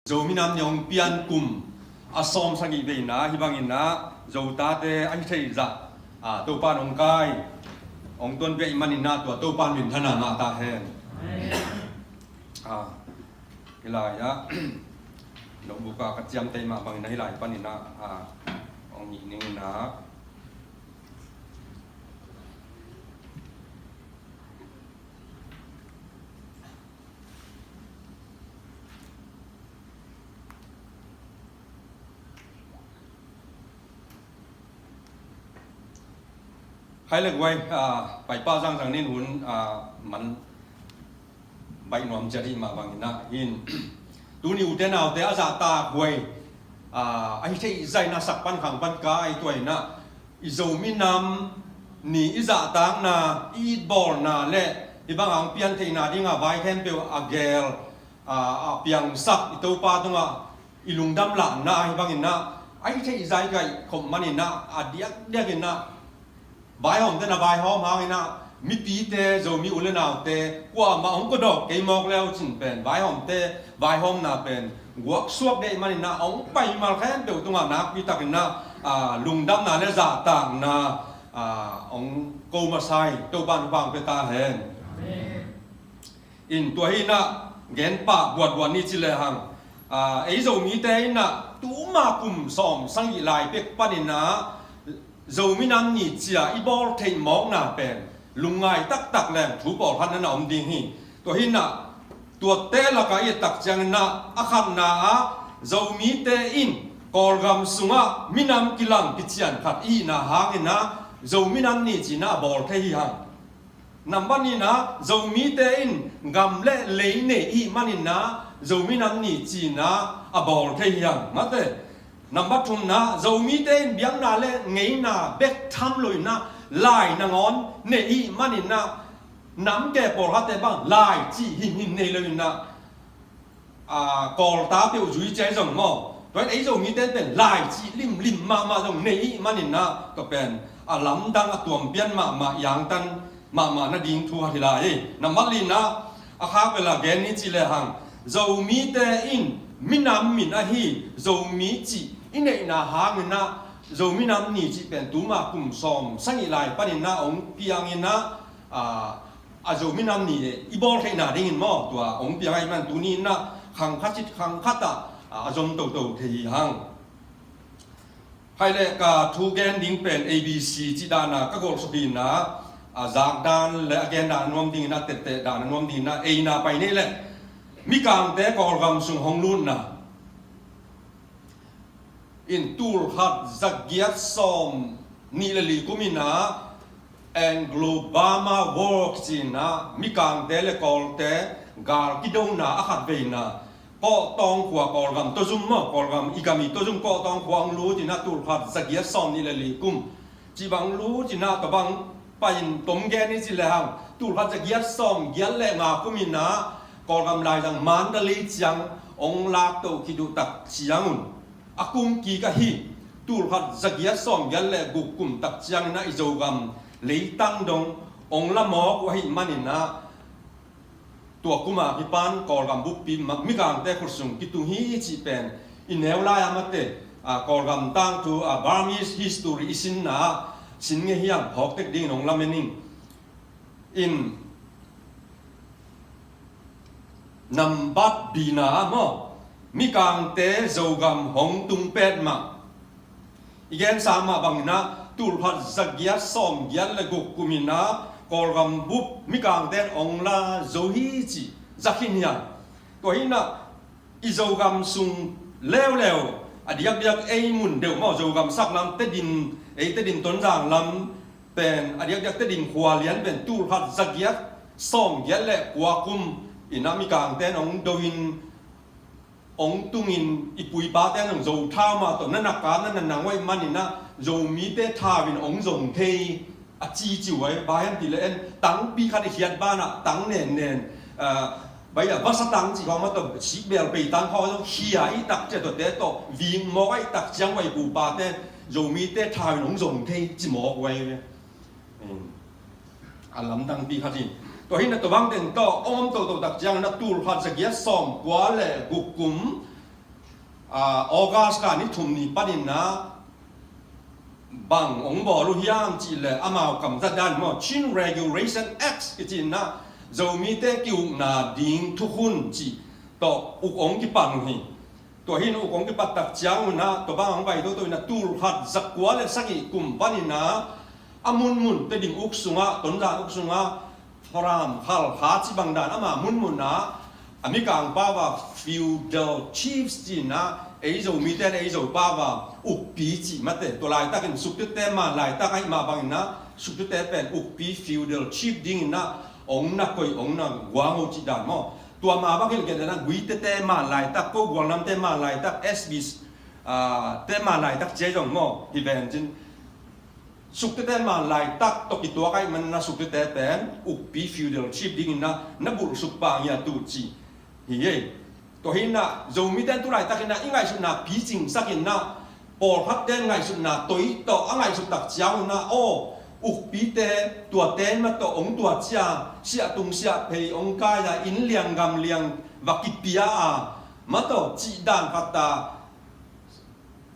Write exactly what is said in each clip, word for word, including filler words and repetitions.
Zomi Nam Ni hong pian kum a sawm sagih veina hi bangin ah, Zotate a hi theih zah, a, Topa'n hong kai, hong tuanpiak ahih manin ah, tua Topa'n minthanna ngah ta hen. A, hih lai ah notebook ah ka ciamteh mah bangin ah, hih lai panin ah, a, hong hih ning in ah. Hai le guai, a, paipa zangzang nin hun, a, man baih nuam ciat hi mah bangin ah hin. Tuni ute naute a zahtak huai, a, a hi theih zah in ah sak pan khang pan kai, tua in ah i Zomi Nam Ni i zahtakna, i itbawlna le hih bang a hong pian theihna ding a vai khempeuh a geel, a, a piangsak i Topa tungah i lungdam lahna ahi bangin ah, a hi theih zah i gaih khop manin ah, a diakdiakin ah vaihawmte na vaihawm hangin ah, mipite, Zomi u le naute kuamah hong kudawk kei mawk le uh cin pen, vaihawmte vaihawmna pen guaksuak deuh manin ah, hong pai mimal khempeuh tungah nakpi takin ah, a, lungdamna le zahtakna, a, hong ko masa hi. Topa'n thupha hong pia ta hen. Amen. In tua hi in ah, gen pah buatbuat ni ci le hang, a, ei Zomite in ah tuma kum sawm sagih lai pek panin ah Zomi Nam Ni ci-a i bawl theih mawkna pen lungngai taktak leng thu pawlkhat na na om ding hi. Tua hi in ah, tuate lakah i et tak ciangin ah, a khatna ah Zomite in Kawlgam sungah minam kilang kician khat i hihna hangin ah, Zomi Nam Ni ci-in ah a bawl thei hi hang. Nambat nihna, Zomite in gam le lei nei i hih manin ah, Zomi Nam Ni ci-in ah a bawl thei hi hang. Mate. Nambat thumna, Zomite in biakna le ngeina bek tham lo in ah, lai nangawn nei i hih manin ah, nam ke pawlkhatte bang lai cih himhim nei lo in ah, a, Kawlta peuh zui ciai zong maw, tua in ei Zomite pen lai cih limlim mahmah zong nei i hih manin ah, tua pen a lamdang, a tuampian mahmah, i angtan mahmah nading thu khat hi lai hi. Nambat lina, a khak bel a gen ni ci le hang, Zomite in minam min ahi Zomi cih i neihna hangin ah, Zomi Nam Ni cih pen tuma kum sawm sagih lai panin ah hong piangin ah, a, a Zomi Nam Ni i bawl theihna dingin maw, tua hong piang ahih man tuni in ah khang khat cit khang khat ah, a, a zom toto thei hi hang. Hai le ka thu gen ding pen A B C cih dan a ka golhsuk in ah, a, zak dan le a gen dan a nuam dingin ah, tetteh dan a nuam dingin ah, eina pai ni le, Mikangte Kawlgam sung hong lutna. In tulkhat zagiat sawm nih le li kum in ah Anglo-Burma War ci-in ah Mikangte le Kawlte gal kidona a khat veina, Kawhtawng khua, Kawlgam tawzum maw, Kawlgam i gam i tawzum Kawhtawng khua hong lut in ah tulkhat zagiat sawm nih le li kum cih bang lut in ah, tua bang pai in tom gen ni ci le hang, tulkhat zagiat sawm giat le nga kum in ah Kawlgam laizang Mandalay ciang hong lak toh khit uh tak ciangun, a kum kik ahi tulkhat zagiat sawm giat le guk kum tak ciangin ah i Zogam leitang dong hong la mawk uh ahih manin ah, tua kum a kipan Kawlgam buppi ma-, Mikangte khut sung kitung hi cih pen i neu lai a mate, a, Kawlgam tangthu, a, Burmese history i sinna ah sin ngei hiam, phawk tek dingin hong lamen ing. In nambat bina ah maw, Mikangte Zogam hong tung pet mah. I gensa mah bangin ah tulkhat zagiat sawm giat le guk kum in ah Kawlgam bup Mikangte in hong la zo hi cih za khin hiam? Tua hi in ah i Zogam sung leuleu, a diakdiak ei mun deuh maw, Zogam saklam Tedim, ei Tedim Tonzang lam pen, a diakdiak Tedim khua lian pen tulkhat zagiat sawm giat le kua kum in ah Mikangte in hong do in, hong tungin i pu i pate in zong Zo thau mah tawh na na kap, na na nang uh ahih manin ah Zomite thau in hong zong thei a ci ci uh hi. Bang hiam cih leh, en tangpi khat i khiat banah tang nennen, ah, bai a vasa tang cih khawng mah tawh, sikbel pei tang khawng zong khia i tak ciang tuate tawh ving mawk a i tak ciang uh a i pu i pate in Zomite thau in hong zong thei ci mawk uh hi. A lamdangpi khat hi. Tua hi in ah tua bang teng tawh hong om toto tak ciangin ah tulkhat zagiat sawm kua le guk kum August kha ni thum ni panin ah bang hong bawl uh hiam cih leh amau kamzat dan maw, Chin Regulation Act kici in ah Zomite ki-ukna ding thukhun cih tawh uk hong kipan uh hi. Tua hi in uk hong kipat tak ciangun ah tua bang hong bai toto in ah tul khat za kua le sagih kum panin ah a munmun Tedim uk sungah, Tonzang uk sungah Falam, Halkha cih bang dan ama munmun ah a Mikang pau ah feudal chiefs ci in ah ei Zomite in ei Zo pau ah ukpi cih mate. Tua laitakin Suktete man laitak ahih mah bangin ah Suktete pen ukpi, feudal chief dingin ah hong na koih, hong na guang uh cih dan maw. Tua mah bang hilh kei dan ah Guitete man laitak, ko Gualnamte man laitak, S B te man laitak ci zong maw hi ven cin. Suktete man laitak tawh kituak ahih manin ah Suktete pen ukpi, feudal chief dingin ah na bulh suk pah ngiat uh cih hi ei. Tua hi in ah Zomite in tu laitakin ah i ngaihsutna picingsak in ah pawlkhatte in ngaihsutna toi tawh a ngaihsut tak ciangun ah aw, ukpite tuate in mah tawh hong tua cia, siahtung siahphei hong kai a, inn liang gam liang va kipia a mah tawh cih dan khat a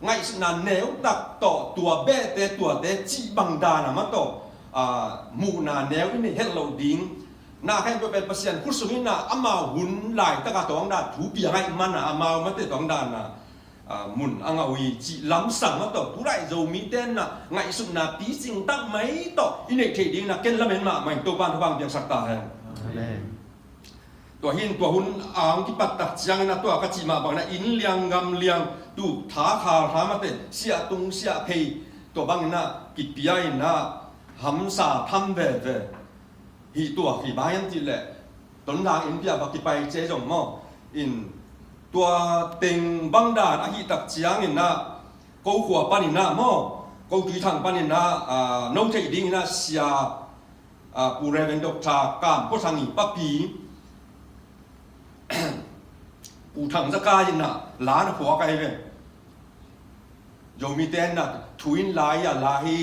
ngaihsutna neu tak tawh tua behte tuate cih bang dan a mah tawh muhna neu i neih het loh ding. Na khempeuh pen Pasian khut sung in ah amau hun laitaka tua hong dan thu piang ahih man a amau mate tua hong dan a mun a ngah uh hi cih lamsang mah tawh tu lai Zomite in ah ngaihsutna picing tak mai tawh i neih theih ding in ah ken lamen mahmah in Topa'n thupha hong piaksak ta hen. Amen. Tua hi in tua hun a hong kipat tak ciangin ah tua ka cih mah bangin ah inn liang gam liang tu tha khal tha mate siahtung siahphei tua bangin ah kipia in ah hamsa tham veve hi. Tua hi bang hiam cih leh Tonzang inn piah va kipai ci zong maw in tua teng bang dan ahih tak ciangin ah ko khua panin ah maw, ko Tuithang panin ah no theih dingin ah sia Pu Reverend Doctor Kam Khua Thang i papi Pu Thang Za Kai in ah la na phuak ahi ve. Zomite in ah thu in lai a la hi,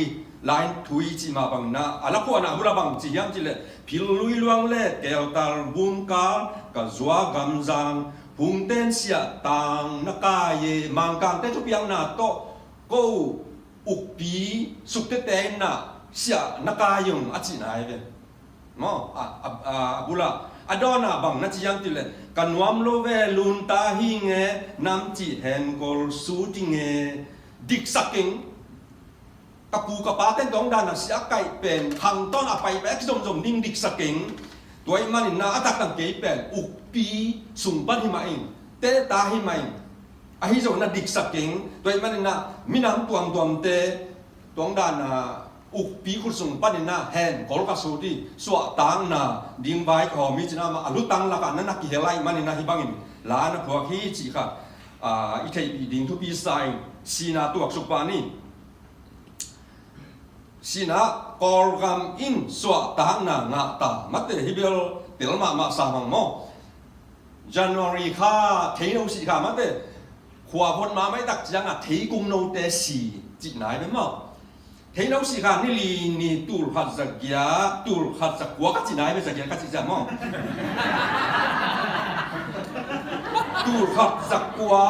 la in thu i cih mah bangin ah a la phuahna bul ah bang ci hiam cih leh phil lui luang le keltal bumkal ka zua gamzang hungten siahtang na kai e, Mangkangte thupiakna tawh ko ukpi Suktete in ah siah na kai ung a cihna hi ve. Maw a bul ah a dawn ah bang na ci hiam cih leh ka nuam lo ve lunta hi nge nam cih henkol su ti nge diksak ing. Ka pu ka pate in tua hong dan a siah a kaih pen khang tawn a pai bek zomzom ding diksak ing. Tua ahih manin ah a taktak kei pen ukpi sung pan hi mah ing, teta hi mah ing. Ahi zongin ah diksak ing. Tua ahih manin ah minam tuamtuamte tua hong dan a ukpi khut sung panin ah henkol ka sut hi, suahtakna ding vai ka hawm hi ci in ah amah a lutang lakah na na kihel ahih manin ah hih bangin la na phuak hi cih khat i theihpih ding thupi sa ing. Sihna tuaksuk pah ni. Sihna, Kawlgam in suahtakna ngah ta mate, hi bel tel mahmah sa mang maw. January kha theino sih kha mate, khua hot mahmah i tak ciangah theikung note si cihna hi bel maw. Theino sih kha ni li ni tul khat za giat, tul khat za kua ka cihna hi bel, za giat ka cih ciang maw. Tul khat za kua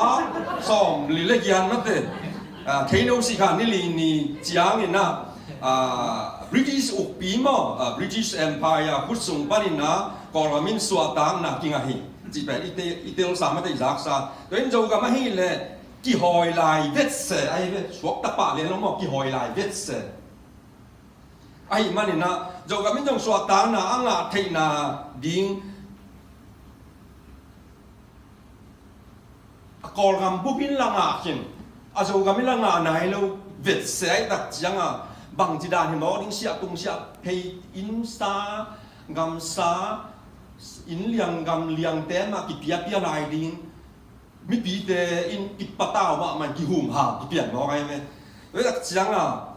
sawm li le giat mate. Theino sih kha ni li ni ciangin ah British ukpi maw, British Empire khut sung panin ah Kawlgam in suahtakna kingah hi cih pen i telsa mate, i zaksa. Tua in Zogam ahih leh kihawi lai vetse ahi ve, suakta pah lian lo maw, kihawi lai vetse. Ahih manin ah Zogam in zong suahtakna a ngah theihna ding a Kawlgam bup in la ngah khin, a Zogam in la ngah nai lo vetse ahih tak ciangah bangci dan hi mawk ding, siahtung siahphei, innsa gamsa, inn liang gam liangte mah kipiapia lai ding, mipite in kipatau mahmah in kihumham kipian mawk ahi ve. Tua tak ciangah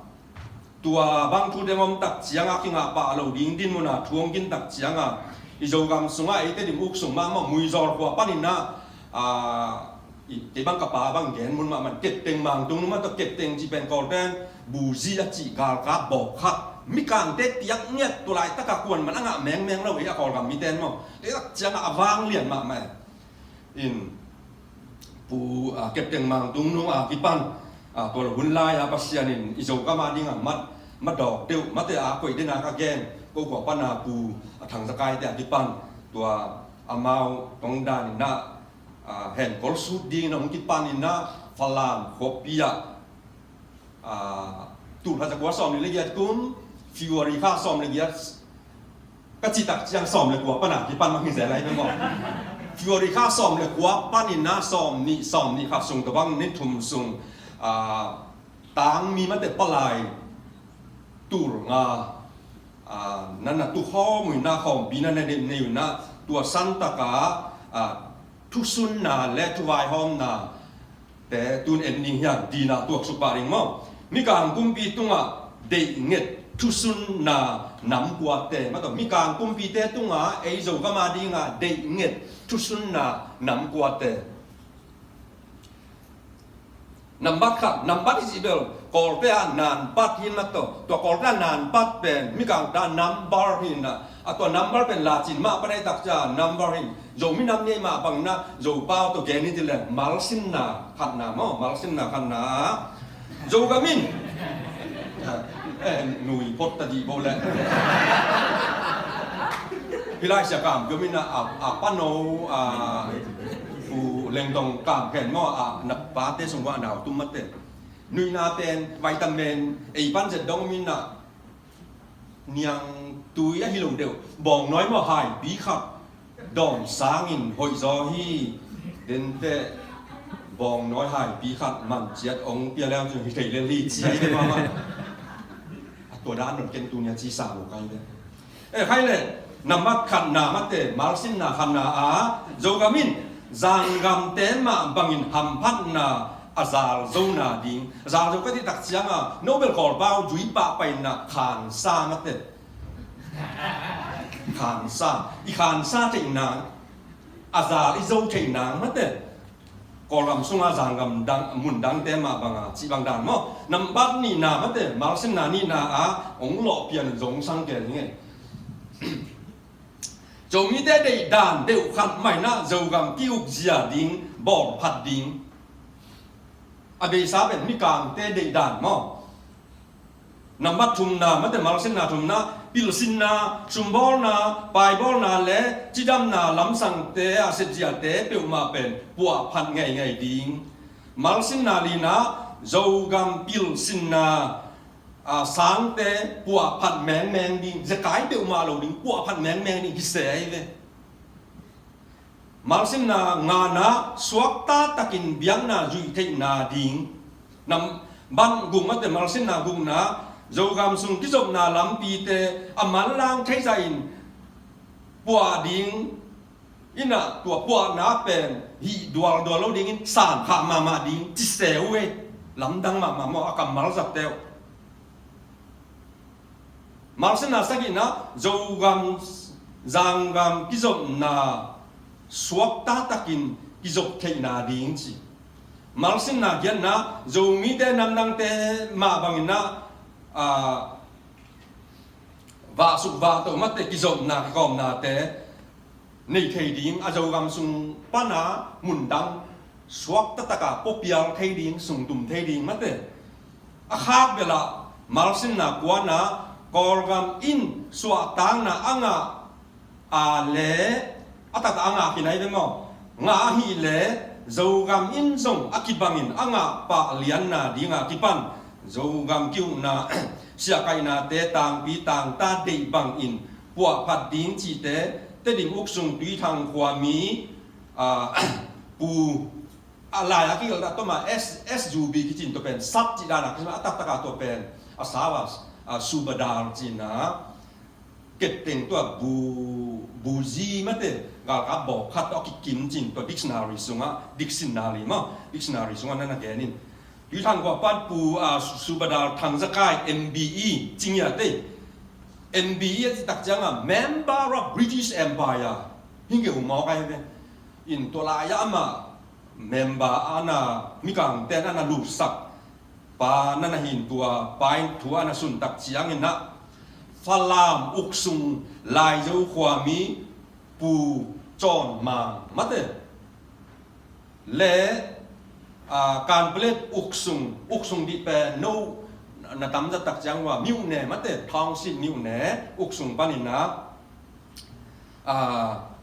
tua bang thu deng om tak ciangah kingah pah lo ding dinmun a thu hong kin tak ciangah i Zogam sungah eite Tedim uk sung mahmah Muizawl khua panin ah kei bang ka pa bang gen mun mahmah in Kepteng Mangtung nu mah tawh, Kepteng cih pen Kawlte in buzi a cih galkap bawk khat, Mikangte piak ngiat, tua laitakah kuaman a ngah mengmeng lo ei a Kawlgam mite in maw. Tua tak ciangah a vanglian mahmah in Pu, ah, Captain Mang Tung Nung a kipan, ah, tua lo hun lai-a Pasian in i Zogam a dingah mat, madawk deuh, mate a koih dena ka gen, ko kua pana Pu, ah, Thang Za Kai te a kipan, tua amau tongdan inah, ah, henkol sut dingin hong kipan inah Falam khuapi ah, ah, tul khat za kua sawm nih le giat kum, February kha sawm le giat, ka cih tak ciang sawm le kua pana kipan mah hi zel lai peuh maw. February kha sawm le kua panin ah sawm nih, sawm nih khat sung tawh bang ni thum sung, ah, tangmi mate palai tul nga, ah, na na tukhawm uh inah khawmpi na na nei uh inah tua santaka, ah, thusunna le thuvaihawmna te tun en ding hiam, dina tuaksuk pah ding maw. Mikang kumpi tungah deih nget thusunna nam kuate, mate, Mikang kumpite tungah ei Zogam a dingah deih nget thusunna nam kuate. Nambat khat, nambat i cih bel Kawlte ah nanpat hi, mate, tua Kawlte ah nanpat pen Mikangte ah number hi inah, a tua number pen lacin mah pan ei tak ciang number hi. Zomi nam nih mah bang inah Zopau tawh gen hi ci leng malsinna khatna maw, malsinna khatna. Zogam in, eh, nui phot ta dih bo leh. Hih lai sia kam kiom inah a, a pano, a, Pu Leng Dong kam khen maw, a, na pate sung ua nau tum mate. Nuihna pen vitamin ei pan zet dong om inah, niangtui ahi lo deuh, bawngnawi maw, haipi khat dawn sangin hoih zaw hi. Denteh bawngnawi haipi khat man ciat ong pia leng cun hi thei lel hi ci hi te mahmah. A tua dan dong ken tu nia ci sa lo kai ve. Eh, khai le, nambat khatna mate, malsinna khatna a, Zogam in Zanggamte mah bangin hamphatna a zal zo nading. Zal zo ka cih tak ciang a, Nobel Kawlpau zui pahpaina khansa mate. Khansa, i khansa theih nang, a zal i zo theih nang mate. Kawlgam sunga Zanggam dang, mun dangte mah banga cih bang dan maw. Nambat nihna mate, malsinna nihna a, ong lawh pian zong sang kei ning e. Zomite deih dan deuh khat mah inah Zogam ki-uk zia ding, bawl phat ding. A beisa pen Mikangte deih dan maw. Nambat thumna mate, malsinna thumna, pilsinna, sumbawlna, paibawlna le cidamna lamsangte a sepziate peuhmah pen puahphat ngeingai ding. Malsinna lina, Zogam pilsinna, a, sangte puahphat mengmeng ding, zekai peuhmah lo ding, puahphat mengmeng ding, hi se ahi ve. Malsinna ngana, suakta takin biakna zuih theihna ding. Nambat guk mate, malsinna gukna, Zogam sung kizopna lampite a manlang thei zahin puah ding inah, tua puahna pen hih dualdual lo dingin san khah mahmah ding ci se uh e. Lamdang mahmah maw, a kammal zatte uh. Malsinna sagihna, Zogam, Zanggam kizopna suakta takin kizop theihna ding ci. Malsinna giatna, Zomite namdangte mah bangin ah, a, vahsuk vahto mate kizopna kikawmnate nei thei ding, a Zogam sung pana mundang suakta taka puapial thei ding, sungtum thei ding mate. A khak bela malsinna kuana, Kawlgam in suahtakna a ngah a le, a taktak a ngah khin ahi ve maw? Ngah ahih le Zogam in zong a kibangin a ngah pah lianna dinga kipan Zogam ki-ukna siahkaihnate tangpi tangta deih bangin puahphat ding cihte, Tedim uk sung Tuithang khuami, a, Pu, a lai a kigelh dah tawh mah S, S U B kicin tua pen sap cih dan a kisam a taktak a tua pen a sau a, a, Subadar cihna, kepteng tua bu, buzi mate, galkap bawk khat tawh a kikim cin tua dictionary sungah, dictionary maw, dictionary sungah na na gen in. Tuithang khuapan Pu, a, Subadar Thang Za Kai M B E ci ngiat e. M B E a cih tak ciangah Member of British Empire hi ngeu mawk ahi ve. In tua lai-ah amah member a na, Mikangte'n a na lutsak pa na na hi in, tua pa in thu a na sun tak ciangin ah Falam uk sung Laizo khuami Pu Cawn Mang mate le Kanpalet uksung, uksung dih pen no na tamzat tak ciang uh a, myone mate, township myone, uksung panin ah,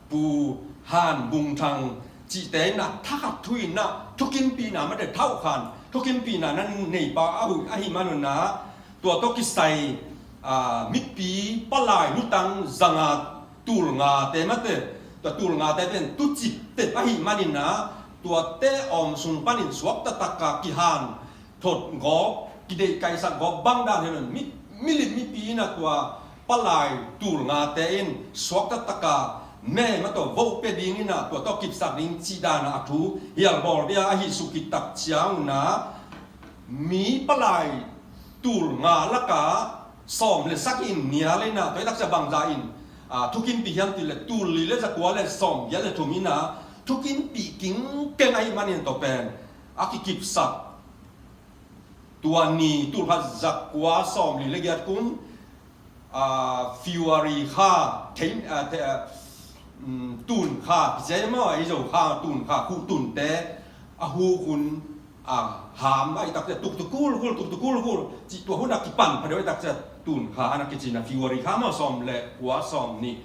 Pu Han Bung Thang cihte in ah thakhat thu in ah thukimpihna mate, thauhkhan thukimpihna na neipa ahih manun ah, tua tawh kisai mipi palai lutang zanga tulngate mate, tua tulngate pen tucip tep ahih manin ah, tuate awm sung panin suakta taka kihan thot gawp, kideih kaisak gawp bang dan hi lo in, mi, milim mipi in ah tua palai tulngate in suakta taka me mate, vote pia ding in ah tua tawh kipsak ding cih dan ah a thu hial bawl bia ahi suk khit tak ciang un ah, mi palai tulnga laka sawm le sagih in nial in ah, tua hi tak ciang bangza in thukimpih hiam cih leh tul li le zakua le sawm giat le thum in ah thukimpih kingkeng ahih manin tua pen a kikipsak. Tua ni tulkhat zakua sawmli le giat kum, February kha, Tunkha kici maw, ei Zo kha Tunkha, Khuh Tunte a huk hun, ham a hi tak ciang tuktuk kulkul, tuktuk kulkul cih, tua hun a kipan phadeuh a hi tak ciang Tunkha a na kici in ah, February kha maw, sawm le kua, sawmnih,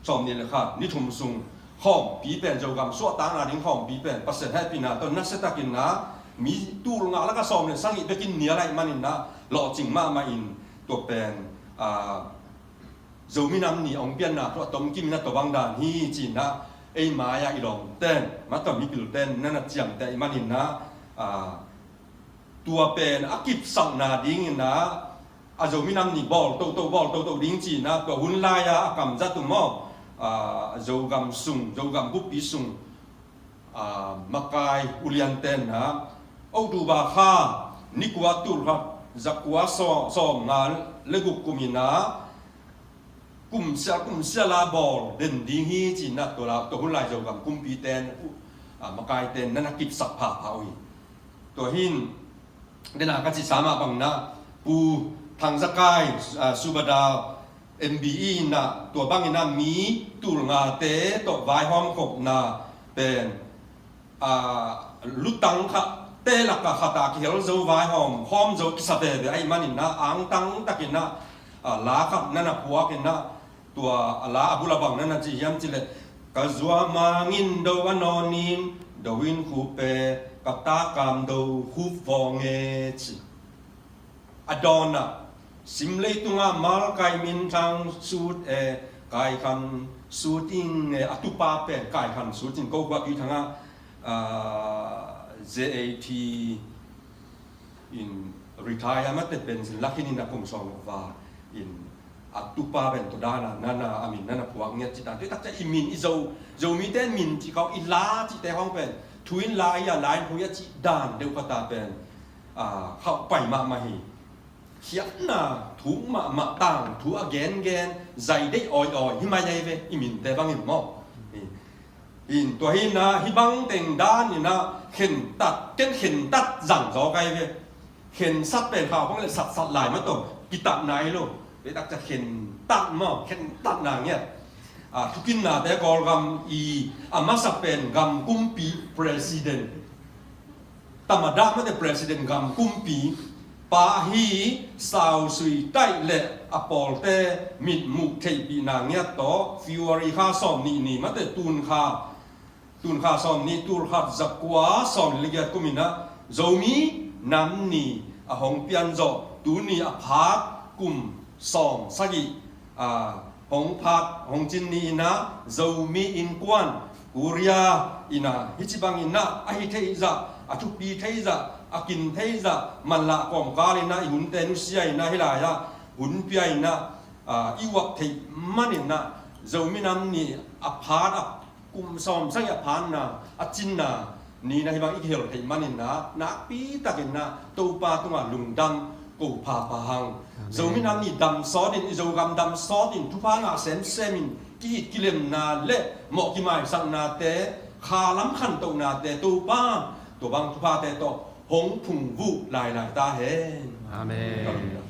sawmnih le khat, ni thum sung khawmpi pen, Zogam suahtakna ding khawmpi pen Pasian hehpihna tawh nasia takin ah mi tulnga laka sawm le sagih bekin nial ahih manin ah lawhcing mahmah in, tua pen Zomi Nam Ni a hong pianna thu a tomkim in ah tua bang dan hi ci-in ah ei mai-ah i lawmten mate, mipilten na na ciamteh ahih manin ah, tua pen a kipsakna dingin ah a Zomi Nam Ni bawl toto, bawl toto ding ci-in ah, tua hun lai-a a kamzat uh maw, Zogam sung, Zogam buppi sung makai ulianten ah, October kha ni kua tulkhat zakua sawm, sawmnga le guk kum in ah kumsial, kumsial a bawl den ding hi ci-in ah, tua la, tua hun lai Zogam kumpiten, makaiten na na kipsak phapha uh hi. Tua hi in, den a ka cihsa mah bangin ah, Pu Thang Za Kai, Subadar, M B E in ah tua bangin ah mi tulngate tawh vaihawm khopna pen lutang khat te laka khat a kihel zo, vaihawm khawm zo kisa veve ahih manin ah, angtang takin ah la khat na na puak in ah, tua a la a bul a bang na na ci hiam cih leh, ka zuah mangin do a nawnin, do in khup e, ka takam do khup vawng e ci. A dawn ah, sim leitungah malkai minthang sut e, kaikhan sut ing e, a tupa pen kaikhan sut in, ko kua Pi Thang ah, Z A T in retire mate, pension la khin in ah kum sawm va in, a tupa pen tua dan a na na, a min na na puak ngiat ci dan. Tua hi tak ciang i min, i Zo, Zomite min cih khawng, i la cihte khawng pen thu in la hi a, la in thu hi a cih dan deuh khat a pen khauh pai mahmah hi. Khiatna thuk mahmah, tangthu a gengen, zai deih awiawi hi mai ahi ve, i minte bangin maw. Hi in, tua hi in ah, hih bang teng dan in ah khentat, ken khentat zang zaw ka hi ve. Khensat pen khau bang le satsat lai mah tawh kitatna hi lo. Tua hi tak ciang khentat maw, khentatna ngiat. Thukinnate, Kawlgam i a masa pen gam kumpi president, Tamada mate president, gam kumpi pa hi, sausui taih le a pawlte mitmuh theihpihna ngiat tawh February kha sawmnih ni mate, Tunkha, Tunkha sawmnih, tulkhat zakua sawmli le giat kum in ah Zomi Nam Ni a hong pian zawh tuni a phat kum sawm sagih hong phat, hong cin ni in ah, Zomi Innkuan, Korea in ah, hih ci bangin ah, a hi theih zah, a thupi theih zah, a kin theih zah, manlah kawmkal in ah i hunte nusia in ah, hih lai-ah hun pia in ah, i uap theih manin ah, Zomi Nam Ni a phat a kum sawm sagih a phatna, a cinna ni in ah hih bang i kihel theih manin ah, nakpi takin ah Topa tungah lungdam ko phapha hang. Amen. Zomi Nam Ni dam sawt in, i Zogam dam sawt in, thupha ngah semsem in, ki-it kilemna le mawh kimaisaknate, khalam khantohnate Topa tua bang thuphate tawh hong phungvuh lailai ta hen. Amen. Ka lungdam.